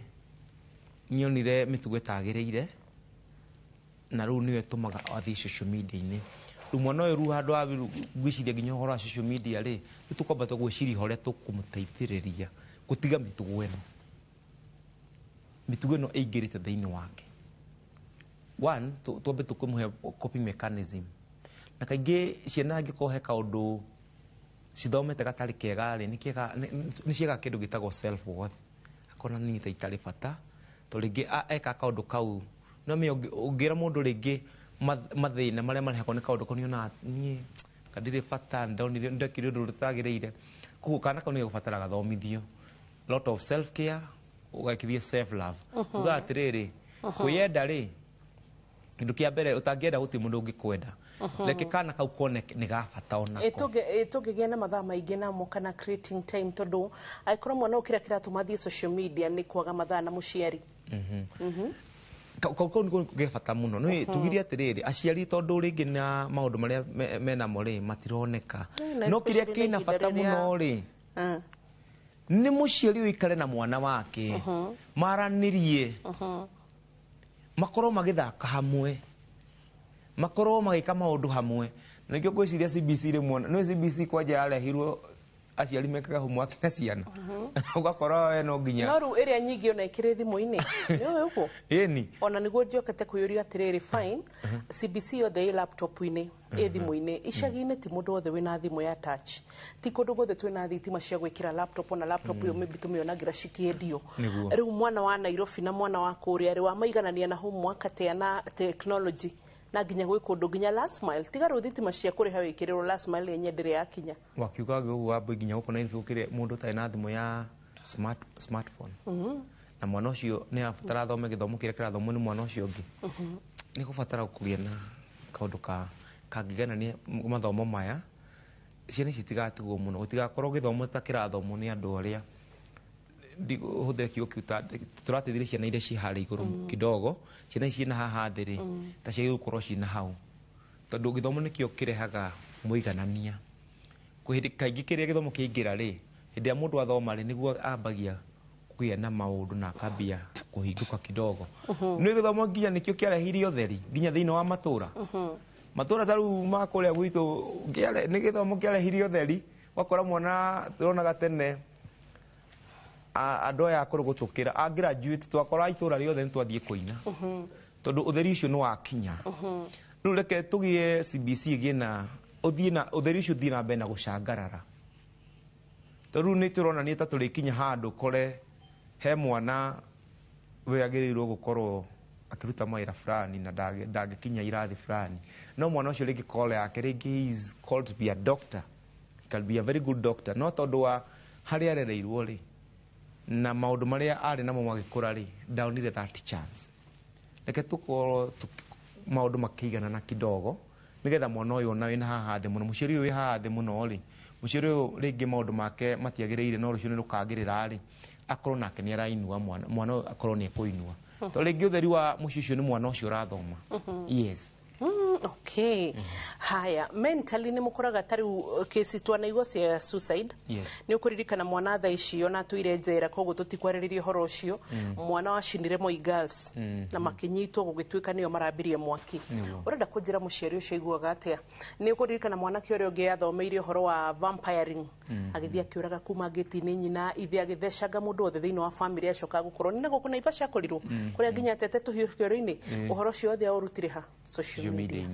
nĩ onire mĩtugo ĩtagĩrĩire, na rĩu nĩyo ĩtũmaga athiĩ social media-inĩ. Rĩu mwana ũyũ rĩu handũ ha gwĩciria nginya ũhoro wa social media rĩ, rĩu tũkwamba gwĩciria ũrĩa tũkũmũteithĩrĩria gũtiga mĩtugo ĩno, mĩtugo ĩno ĩingĩrĩte thĩinĩ wake. One, twambe tũkũmũhe coping mechanism. Na kaingĩ ciana angĩkorwo he kaũndũ cithomete gatarĩ kega rĩ, nĩ ciĩkaga kĩndũ gĩtagwo self worth, akona niĩ ta itarĩ bata, tondũ rĩngĩ eka kaũndũ kau, no me ũngĩra mũndũ rĩngĩ mathĩna marĩa marehagwo nĩ kaũndũ kau, nĩonaga niĩ ndirĩ bata, ndonire ndekire ũndũ ũtagĩrĩire. Koguo kana kau nĩgũbatara gathomithio lot of self care, ũgekithie self love. Tugaga atĩrĩrĩ, kwĩyenda rĩ, kĩndũ kĩa mbere ũtangĩenda gũtirĩ mũndũ ũngĩkwenda. Reke kana kau kone nĩ ga bata onako. Tũngĩgĩa na mathaa maingĩ namo kana creating time, tondũ angĩkorwo mwana ũyũ kĩrĩa kĩratũma athiĩ social media nĩ kwaga mathaa na mũciari. Kau kau nĩko ge bata mũno. Nĩ tugire atĩrĩrĩ, aciari tondũ rĩngĩ na maũndũ marĩa menamo rĩ matironeka, no kĩrĩa kĩna bata mũno rĩ, nĩ mũciari ũikare na mwana wake, maranĩrie, makorwo magĩthaka hamwe, makorwo magĩka maũndũ hamwe. Na nĩkĩo ngwĩciria CBC rĩmwe, nĩ CBC kwanja yarehirwo aciari mekaga homework na ciana, ũgakora we no nginya no rĩu ĩrĩa nyingĩ ona ĩkĩrĩ thimũ-inĩ, nĩũĩ ũguo? Ĩni. Ona nĩguo njokete kwĩyũria atĩrĩrĩ, fine, CBC yothe ĩ laptop-inĩ, ĩ thimũ-inĩ, icagi-inĩ ti mũndũ wothe wĩna thimũ ya touch, ti kũndũ guothe twĩna thitima cia gwĩkĩra laptop, ona laptop ĩyo maybe tũmĩonagĩra cikĩendio. Rĩu mwana wa Nairobi na mwana wa kũrĩa rĩ, wamaiganania na homework atĩa na technology, na nginya gwĩ kũndũ nginya last mile, tiga rĩu thitima cia kũrĩha wĩkĩrĩrwo last mile yenye ndĩrĩ yakinya. Wakiuga ũguo wambui nginya gũkũ Nairobi gũkĩrĩ mũndũ ũtarĩ na thimũ ya smartphone, na mwana ũcio nĩ arabatara athome gĩthomo kĩrĩa kĩrathomwo nĩ mwana ũcio ũngĩ. Nĩ kũbatara kũgĩa na kaũndũ kangĩganania mathomo maya Ciana ici itigatigwo mũno, gũtigakorwo gĩthomo ta kĩrathomwo nĩ andũ arĩa hũthĩre kiugo kĩu ta tũrateithirie ciana iria ciĩ harĩa igũrũ kidogo, ciana ici ciĩna haha thĩ rĩ, ta ciagĩrĩirwo gũkorwo ciĩna hau, tondũ gĩthomo nĩkĩo kĩrehaga mũiganania. Kwĩ hĩndĩ kaingĩ kĩrĩa gĩthomo kĩaingĩra rĩ, hĩndĩ ĩrĩa mũndũ athoma rĩ, nĩguo ambagia kũgĩa na maũndũ na akambia kũhingũka kidogo. Nĩ gĩthomo nginya nĩkĩo kĩarehire ũtheri nginya thĩinĩ wa matũra. Matũra ta rĩu ma kũrĩa gwitũ nĩ gĩthomo kĩarehire ũtheri, ũgakora mwana tũronaga tene andũ aya akũrũ gũtũkĩra a graduate twakora itũra rĩothe nĩ twathiĩ kũina, tondũ ũtheri ũcio nĩ wakinya. Rĩu reke tũgĩe CBC ĩgĩe na ũthiĩ na ũtheri ũcio ũthiĩ na mbere na gũcangarara, tondũ rĩu nĩ tũronania ta tũrĩkinya handũ kore he mwana wagĩrĩirwo gũkorwo akĩruta mawĩra fulani na ndangĩkinya irathi fulani, no mwana ũcio rĩngĩ call yake rĩngĩ he is called to be a doctor, he can be a very good doctor, no tondũ wa harĩa arereirwo rĩ na maũndũ marĩa arĩ namo magĩkũra rĩ, ndaonire that chance. Reke tũkorwo maũndũ makĩiganana kidogo, nĩgetha mwana ũyũ ona wĩna haha thĩ mũno, mũciari ũyũ wĩ haha thĩ mũno rĩ, mũciari ũyũ rĩngĩ maũndũ make matiagĩrĩire no rũciũ nĩ rũkagĩrĩra rĩ, akorwo nake nĩ arainua mwana, mwana ũyũ akorwo nĩ ekũinua, tondũ rĩngĩ ũtheri wa mũciĩ ũcio nĩ mwana ũcio ũrathoma. Yes. Okay. Haya, mentally nĩ mũkoraga ta rĩu kesi twanaigua cia suicide. Nĩ ũkũririkana mwana thaa ici ona atũire njera, koguo tũtikwarĩrĩria ũhoro ũcio. Mwana wacinire Moi Girls na makĩnyitwo gũgĩtuĩka nĩo marambirie mwaki. Ũrenda kũnjĩra mũciari ũcio aiguaga atĩa? Nĩ ũkũririkana mwanake ũrĩa ũngĩ athomeire ũhoro wa vampiring, agĩthiĩ akĩũraga kuma ngĩti-inĩ nyina, ithe agĩthecanga mũndũ wothe thĩinĩ wa family, acoka gũkorwo nĩ na gũkũ Naivasha akorirwo kũrĩa nginya atete tũhiũ kĩoro-inĩ. Ũhoro ũcio wothe aũrutire ha? Social media.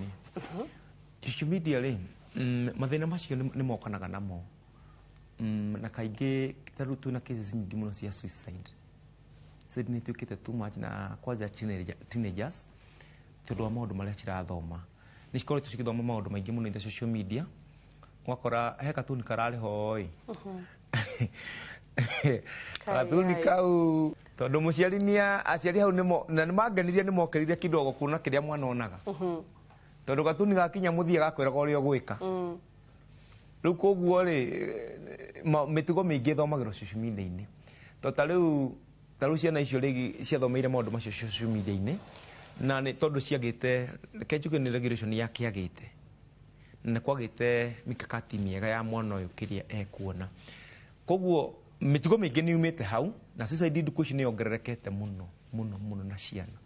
Social media rĩ, mathĩna macio nĩ mokanaga namo, na kaingĩ ta rĩu twĩna cases nyingĩ mũno cia suicide. Suicide nĩ ituĩkĩte too much na kwanja teenagers, tondũ wa maũndũ marĩa cirathoma. Nĩ cikoretwo cigĩthoma maũndũ maingĩ mũno in the social media, ũgakora he katuni kararĩ ho ĩ, katuni kau tondũ mũciari nĩ aciari hau nĩmo na nĩ mangenirie nĩ mokĩrire kidogo kuona kĩrĩa mwana onaga, tondũ gatuni gakinya mũthia gakwĩraga ũrĩa ũgwĩka. Rĩu koguo rĩ, mĩtugo mĩingĩ ĩthomagĩrwo social media-inĩ, tondũ ta rĩu ciana icio rĩngĩ ciathomeire maũndũ macio social media-inĩ, na nĩ tondũ ciagĩte, reke njuge nĩ regulation yakĩagĩte, na nĩ kwagĩte mikakati mĩega ya mwana ũyũ kĩrĩa ekuona. Koguo mĩtugo mĩingĩ nĩ yumĩte hau, na suicide ndukũ ici nĩ yongererekete mũno mũno mũno na ciana.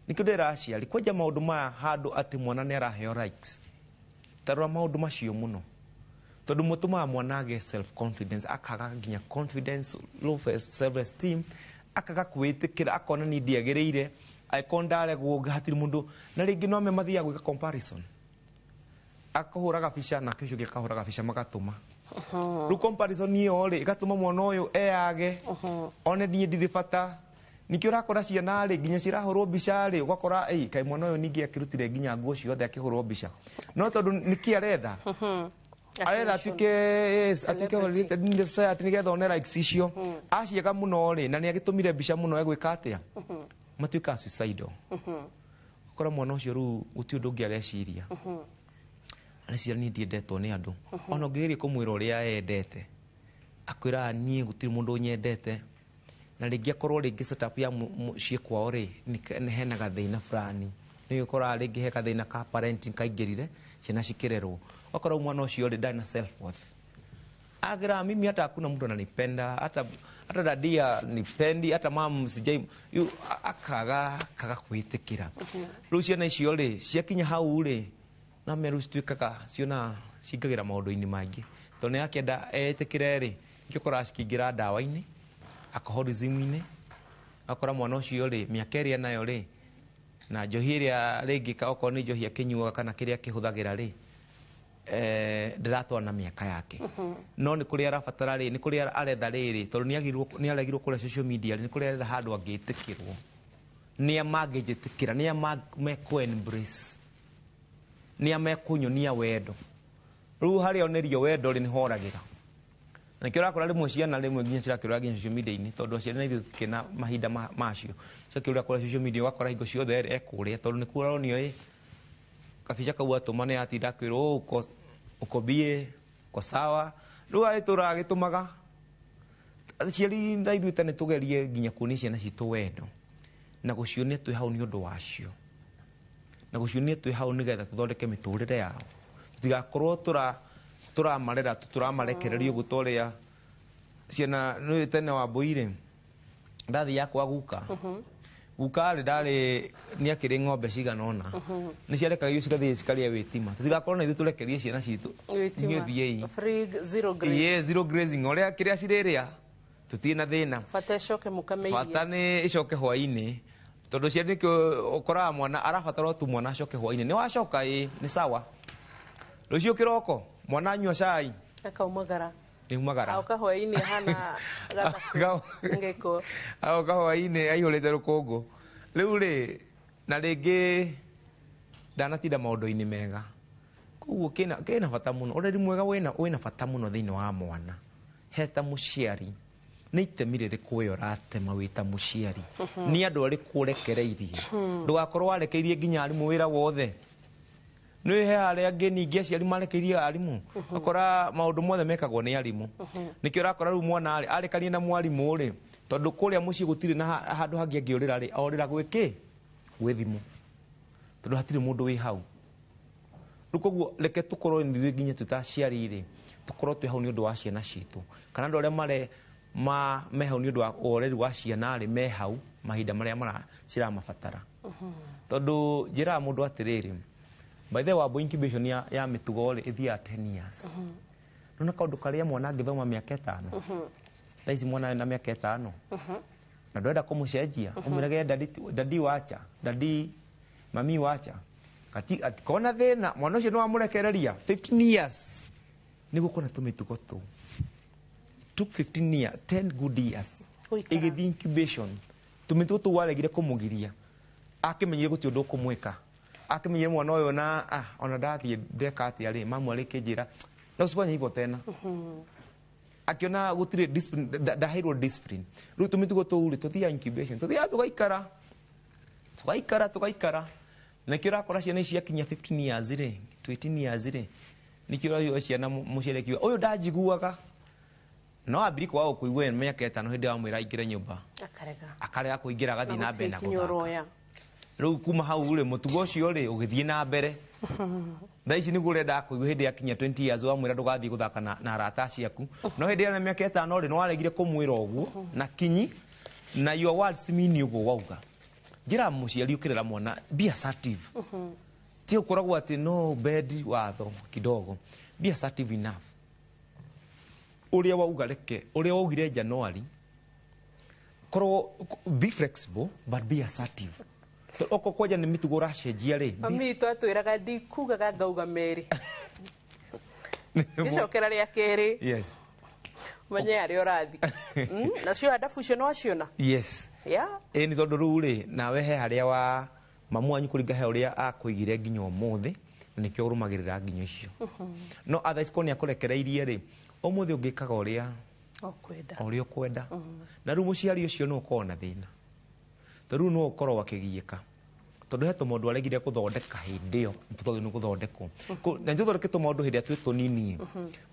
Nĩkĩo ndĩra aciari kwanja maũndũ maya handũ atĩ mwana nĩ araheo rights, ta rora maũndũ macio mũno, tondũ mũtũmaga mwana agĩe self confidence, akaga nginya confidence, low self esteem, akaga kwĩtĩkĩra, akona niĩ ndiagĩrĩire, angĩkorwo ndaregwo hatirĩ mũndũ, na rĩngĩ no ame mathiaga gwĩka comparison, akahũra gabica nake ũcio ũngĩ akahũra gabica magatũma. Rĩu comparison ĩyo rĩ ĩgatũma mwana ũyũ eyage, one niĩ ndirĩ bata. Nĩkĩo ũrakora ciana rĩ nginya cirahũrwo mbica rĩ, ũgakora ĩ kaĩ mwana ũyũ ningĩ akĩrutire nginya nguo ciothe akĩhũrwo mbica, no tondũ nĩkĩ aretha, aretha atuĩke, yes, atuĩke validated in the society nĩgetha one likes icio aciaga mũno rĩ, na nĩ agĩtũmire mbica mũno egwĩka atĩa, matuĩkaga suicidal. Ũkora mwana ũcio rĩu gũtirĩ ũndũ ũngĩ areciria, areciria niĩ ndiendetwo nĩ andũ. Ona ũngĩgeria kũmwĩra ũrĩa endete, akwĩraga niĩ gũtirĩ mũndũ ũnyendete, na rĩngĩ akorwo rĩngĩ setup ya mũciĩ kwao rĩ nĩ hena gathĩna fulani, nĩ ũkoraga rĩngĩ he gathĩna ka parenting kaingĩrire ciana cikĩrerwo, ũgakora mwana ũcio rĩ ndarĩ na self worth, agira mimi hata hakuna mtu ananipenda, hata dadia nipendi, hata mam sijai, akaga kaga kwĩtĩkĩra. Rĩu ciana icio rĩ ciakinya hau rĩ, na meru cituĩkaga ciona cingagĩra maũndũ-inĩ maingĩ, tondũ nĩ akĩenda etĩkĩre rĩ, nĩkĩo ũkoraga cikĩingĩra ndawa-inĩ, alcoholism-inĩ, akora mwana ũcio rĩ mĩaka ĩrĩa nayo rĩ, na njohi ĩrĩa rĩngĩ okorwo nĩ njohi akĩnyuaga kana kĩrĩa akĩhũthagĩra rĩ, ndĩratwarana mĩaka yake. No nĩ kũrĩa arabatara rĩ, nĩ kũrĩa aretha rĩrĩ, tondũ nĩ aregirwo kũrĩa social media rĩ, nĩ kũrĩa aretha handũ angĩtĩkĩrwo, nĩa mangĩnjĩtĩkĩra, nĩa mekũ embrace, nĩa mekũnyonia wendo. Rĩu harĩa onerio wendo rĩ, nĩho oragĩra. Na nĩkĩo ũrakora rĩmwe ciana rĩmwe nginya cirakĩũra nginya social media-inĩ, tondũ aciari na ithuĩ tũtikĩrĩ na mahinda macio, ciakĩũrĩra kũrĩa social media, ũgakora hingo ciothe ekũrĩa, tondũ nĩkuo ũronio ĩ kabica kau atũma nĩ atinda akĩrwo, uko bie, Ako sawa rĩu agĩtũra agĩtũmaga aciari na ithuĩ tene tũgerie nginya kuonia ciana citũ wendo na gũcionia twĩ hau nĩ ũndũ wacio na gũcionia twĩ hau nĩgetha tũthondeke mĩtũrĩre yao tũtigakorwo tũramarera tũramarekereria ũguo ta ũrĩa ciana nĩ tene Wambũi-rĩ ndathiaga kwa guka guka rĩ ndarĩ nĩ akĩrĩ ng'ombe cigana ũna nĩ ciarekagio cigathiĩ cikarĩa wĩtima tũtigakorwo na ithuĩ tũrekerie ciana citũ inyuĩ thiĩi. Yeah, zero grazing ũrĩa kĩrĩa cirĩrĩa tũtirĩ na thĩna bata ĩcoke mũkame irio bata nĩ ĩcoke hwaĩ-inĩ tondũ ciana nĩkĩo ũkoraga mwana arabatara tu mwana acoke hwaĩ-inĩ nĩ wacoka ĩ nĩ sawa rũciũ kĩroko mwana anyua cai akaumagara nĩ umagara aoka hwaĩ-inĩ ahana ngeko aoka hwaĩ-inĩ aihũrĩte rũkũngũ rĩu rĩ na rĩngĩ ndanatinda maũndũ-inĩ mega koguo kĩna bata mũno ũreri mwega wĩna bata mũno thĩinĩ wa mwana he ta mũciari nĩ itemi rĩrĩkũ we ũratema wĩ ta mũciari nĩ andũ arĩkũ ũrekereirie ndũgakorwo warekeirie nginya arimũ wĩra wothe nĩ he harĩa angĩ ningĩ aciari marekeirie arimũ akora maũndũ mothe mekagwo nĩ arimũ nĩkĩo ũrakora rĩu mwana rĩ arekania na mwarimũ rĩ tondũ kũrĩa mũciĩ gũtirĩ na handũ hangĩ angĩũrĩra rĩ orĩra gwĩkĩ gwĩ thimũ tondũ hatirĩ mũndũ wĩ hau rĩu koguo reke tũkorwo ithuĩ nginya twĩ ta aciari rĩ tũkorwo twĩ hau nĩ ũndũ wa ciana citũ kana andũ arĩa mare me hau nĩ ũndũ wa ũreri wa ciana rĩ me hau mahinda marĩa ciramabatara tondũ njĩraga mũndũ atĩrĩrĩ by the way Wambũi incubation ya mĩtugo rĩ ĩthiaga 10 years nona kaũndũ karĩa mwana angĩthoma mĩaka 5 thaa ici mwana ena mĩaka 5 na ndwenda kũmũcenjia ũmwĩrage dadi wacha dadi mami wacha atikona thĩna mwana ũcio nĩ wamũrekereria 15 years nĩguo kuona tũmĩtugo tũu. Took 15 years, 10 good years ĩgĩthiĩ incubation tũmĩtugo tũu waregire kũmũgiria akĩmenyire gũtirĩ ũndũ ũkũmwĩka akĩmenyire mwana ũyũ na ona ndathiĩ ndeka atĩa rĩ mamu arĩkĩnjĩra na usifanye hivyo tena akiona gũtirĩ discipline ndaheirwo discipline rĩu tũmĩtugo tũu rĩ tũthiaga incubation tũthiaga tũgaikara tũgaikara tũgaikara nĩkĩo ũrakora ciana ici ciakinyia 15 years rĩ to 18 years rĩ nĩkĩo ũraigua ciana mũciari akiuga ũyũ ndanjiguaga no ambiri kwaga gũkũigua mĩaka 5 hĩndĩ wamwĩra aingĩre nyũmba akarega kũingĩra agathiĩ na mbere na gũthaka rĩu kuma hau rĩ mũtugo ũcio rĩ ũgĩthiĩ na mbere thaa ici nĩguo ũrenda kũigua hĩndĩ yakinyia 20 years wamwĩra ndũgathiĩ gũthaka na arata ciaku no hĩndĩ ĩyo na mĩaka 5 rĩ nĩwaregire kũmwĩra ũguo na kinyi na your words mean ũguo wauga njĩra mũciari ũkĩrera mwana be assertive ti ũkoragwo atĩ no bend watho kidogo be assertive enough ũrĩa wauga reke ũrĩa waugire January korwo be flexible but be assertive oko kwanja nĩ mĩtugo ũracenjia rĩ mami itũ atwĩraga ndikugaga ngauga merĩ ngĩcokera rĩa kerĩ yes menye harĩa ũrathi nacio andabu icio nĩwaciona yes ĩ nĩ tondũ rĩu rĩ nawe he harĩa wa mamu wanyu kũringa he ũrĩa akũigire nginya ũmũthĩ na nĩkĩo ũrũmagĩrĩra nginya icio no otherwise korwo nĩ akũrekereirie rĩ ũmũthĩ ũngĩkaga ũrĩa ũrĩa ũkwenda na rĩu mũciari ũcio nĩ ũkorwo na thĩna tondũ rĩu no ũkorwo akĩgiĩka tondũ he tũmaũndũ aregire gũthondeka hĩndĩ ĩyo tondũ nĩ gũthondekwo na nĩtũthondeke tũmaũndũ hĩndĩ ĩrĩa twĩ tũnini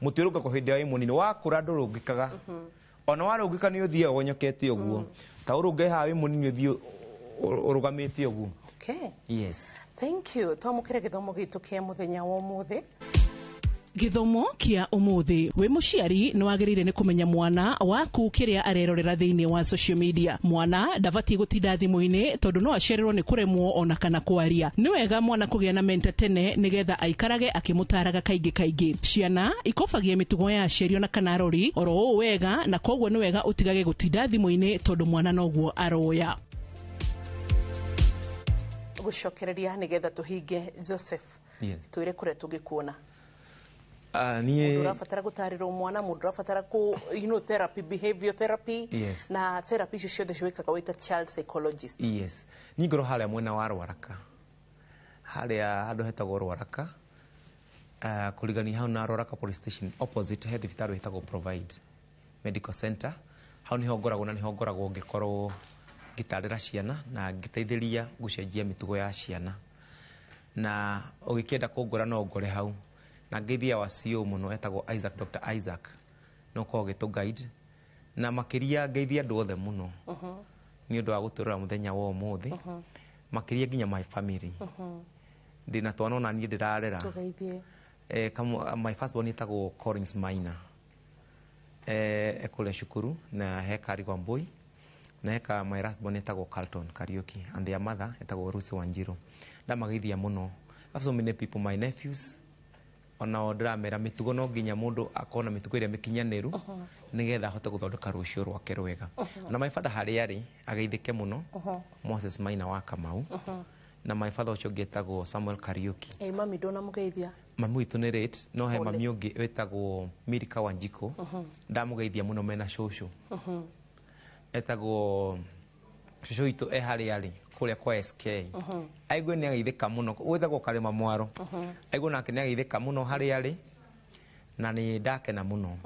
mũtĩ ũrũngagwo hĩndĩ ĩrĩa wĩ mũnini wakũra ndũrũngĩkaga ona warũngĩka nĩ ũthiaga ũgonyokete ũguo ta ũrũnge haha wĩ mũnini ũthiĩ ũrũgamĩte ũguo. Yes. Thank you. Twamũkĩre gĩthomo gitũ kĩa mũthenya wa ũmũthĩ. Gĩthomo kĩa ũmũthĩ wĩ mũciari nĩ wagĩrĩire nĩ kũmenya mwana waku kĩrĩa arerorera thĩinĩ wa social media. Mwana ndabatiĩ gũtinda thimũ-inĩ tondũ no acererwo nĩ kũremwo ona kana kwaria. Nĩ wega mwana kũgĩa na mentor tene nĩgetha aikarage akĩmũtaraga kaingĩ kaingĩ. Ciana ikobagia mĩtugo ya aciari ona kana arori oro ũũ wega, na koguo nĩ wega ũtigage gũtinda thimũ-inĩ tondũ mwana noguo aroya. Gũcokereria nĩgetha tũhinge Joseph. Yes. Twĩre kũrĩa tũngĩkuona. Niĩ Mũndũ ũrabatara gũtarĩrwo mwana, mũndũ ũrabatara kũ you know therapy, behavior therapy. Yes. Na therapy icio ciothe ciwĩkaga wĩ ta child psychologist. Yes. Niĩ ngorwo harĩa mwena wa Rwaraka, harĩa handũ hetagwo Rwaraka, kũrigania hau na Rwaraka police station opposite he thibitarĩ ĩtagwo Provide Medical Center. Hau niho ngoragwo na niho ngoragwo ngĩkorwo ngĩtarĩra ciana na ngĩteithĩria gũcenjia mĩtugo ya ciana, na ũgĩkĩenda kũngora no ngore hau. Na ngeithia wa CEO mũno etagwo Isaac, Dr. Isaac, no korwo agĩtũ guide. Na makĩria ngeithia andũ othe mũno nĩ ũndũ wa gũtũrora mũthenya wa ũmũthĩ, makĩria nginya my family. Ndĩna twana ona niĩ ndĩrarera. Tũgeithie. My first born etagwo Collins Maina, ekũrĩa cukuru, na he Kari Wambui, na heka my last born etagwo Carlton Kariuki, and their mother etagwo Lucy Wanjiru. Ndamageithia mũno. I have so many people, my nephews, onao ndĩramera mĩtugo no nginya mũndũ akorwo na mĩtugo ĩrĩa mĩkinyanĩru nĩgetha ahote gũthondeka rũciũ rwake rwega. Na my father harĩa arĩ ageithĩke mũno, Moses Maina wa Kamau, na my father ũcio ũngĩ etagwo Samuel Kariuki. Ĩ mami ndũnamũgeithia? Mami witũ nĩ late, no he Pole. mami ũngĩ wĩtagwo Milika Wanjiko, ndamũgeithia mũno mena cũcũ etagwo cũcũ witũ e harĩa arĩ kũrĩa kwa SK. Aigue nĩ ageithĩka mũno, wĩtagwo Karĩma Mwaro. Aigue nake nĩ ageithĩka mũno harĩa arĩ, na nĩ ndakena mũno.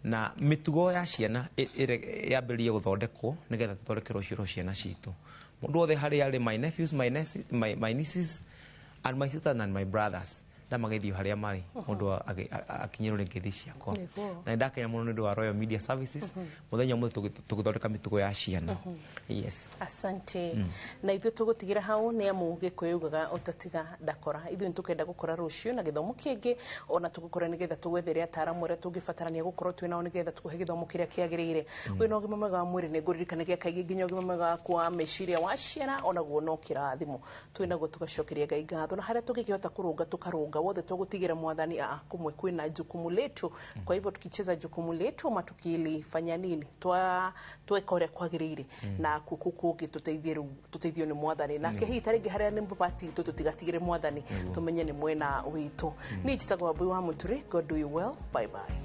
Na mĩtugo ya ciana yambĩrĩrie gũthondekwo nĩgetha tũthondeke rũciũ rwa ciana citũ. Mũndũ wothe harĩa arĩ, my nephews, my nieces and my sisters and my brothers, ndamageithio harĩa marĩ, mũndũ akinyĩrwo nĩ ngeithi ciakwa. Nĩguo. Na nĩ ndakena mũno nĩ ũndũ wa Royal Media Services mũthenya ũmũthĩ tũgĩthondeka mĩtugo ya ciana. Yes. Asante. Na ithuĩ tũgũtigĩra hau nĩ amu Gĩkũyũ ugaga ũtatiga ndakora. Ithuĩ nĩtũkenda gũkora rũciũ na gĩthomo kĩngĩ, ona tũgũkora nĩgetha tũgwethere ataaramu arĩa tũngĩbatarania gũkorwo twĩ nao nĩgetha tũkũhe gĩthomo kĩrĩa kĩagĩrĩire. Wĩna ũgima mwega wa mwĩrĩ nĩ ngũririkanagia kaingĩ nginya ũgima mwega waku wa meciria wa ciana onaguo no kĩrathimo twĩ naguo, tũgacokeria Ngai ngatho, na harĩa tũngĩkĩhota kũrũnga tũkarũnga, wothe tũgũtigĩra Mwathani. A kumwe kwĩna jukumu letu, kwa hivyo tukicheza jukumu letu ama tukilifanya nini twa tweka ũrĩa kwagĩrĩire, na kuku kũngĩ tũteithie rĩu tũteithio nĩ Mwathani nake. Hihi ta rĩngĩ harĩa nĩ mabati tũtigatigĩre Mwathani, tũmenye nĩ mwena witũ. Niĩ njĩtagwo Wambui wa Mũturi. God do you well. Bye bye.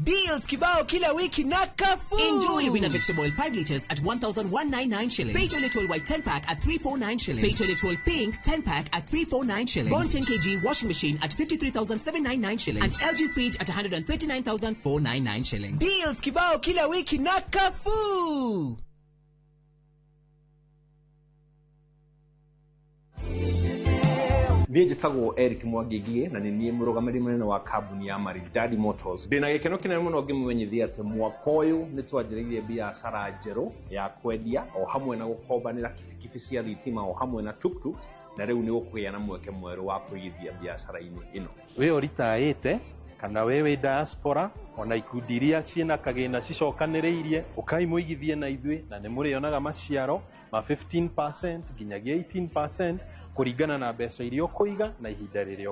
Deals kibao kila wiki na Carrefour. Enjoy Winner vegetable oil 5 liters at 1,199 shillings. Fatal Little White 10 pack at 349 shillings. Fatal Little Pink 10 pack at 349 shillings. Bond 10 kg washing machine at 53,799 shillings. And LG fridge at 139,499 shillings. Deals kibao kila wiki na Carrefour. Niĩ njĩtagwo Eric Mwangi na nĩ niĩ mũrũgamĩrĩri mũnene wa kambuni ya Maridadi Motors. Ndĩna gĩkeno kĩnene mũno ngĩmũmenyithia atĩ mwaka ũyũ nĩ twanjĩrĩirie biacara njerũ ya kwendia o hamwe na gũkombanĩra kibikibi cia thitima o hamwe na tuktuk, na rĩu nĩ gũkũgĩa na mweke mwerũ wa kũigithia biacara-inĩ ĩno. Wĩ ũritaĩte kana we wĩ diaspora, ona ikundi iria ciĩna kagĩna cicokanĩrĩirie, ũkai mũigithie na ithuĩ na nĩ mũrĩonaga maciaro ma 15% nginyagia 18% Kũringana na mbeca iria ũkũiga na ihinda rĩrĩa.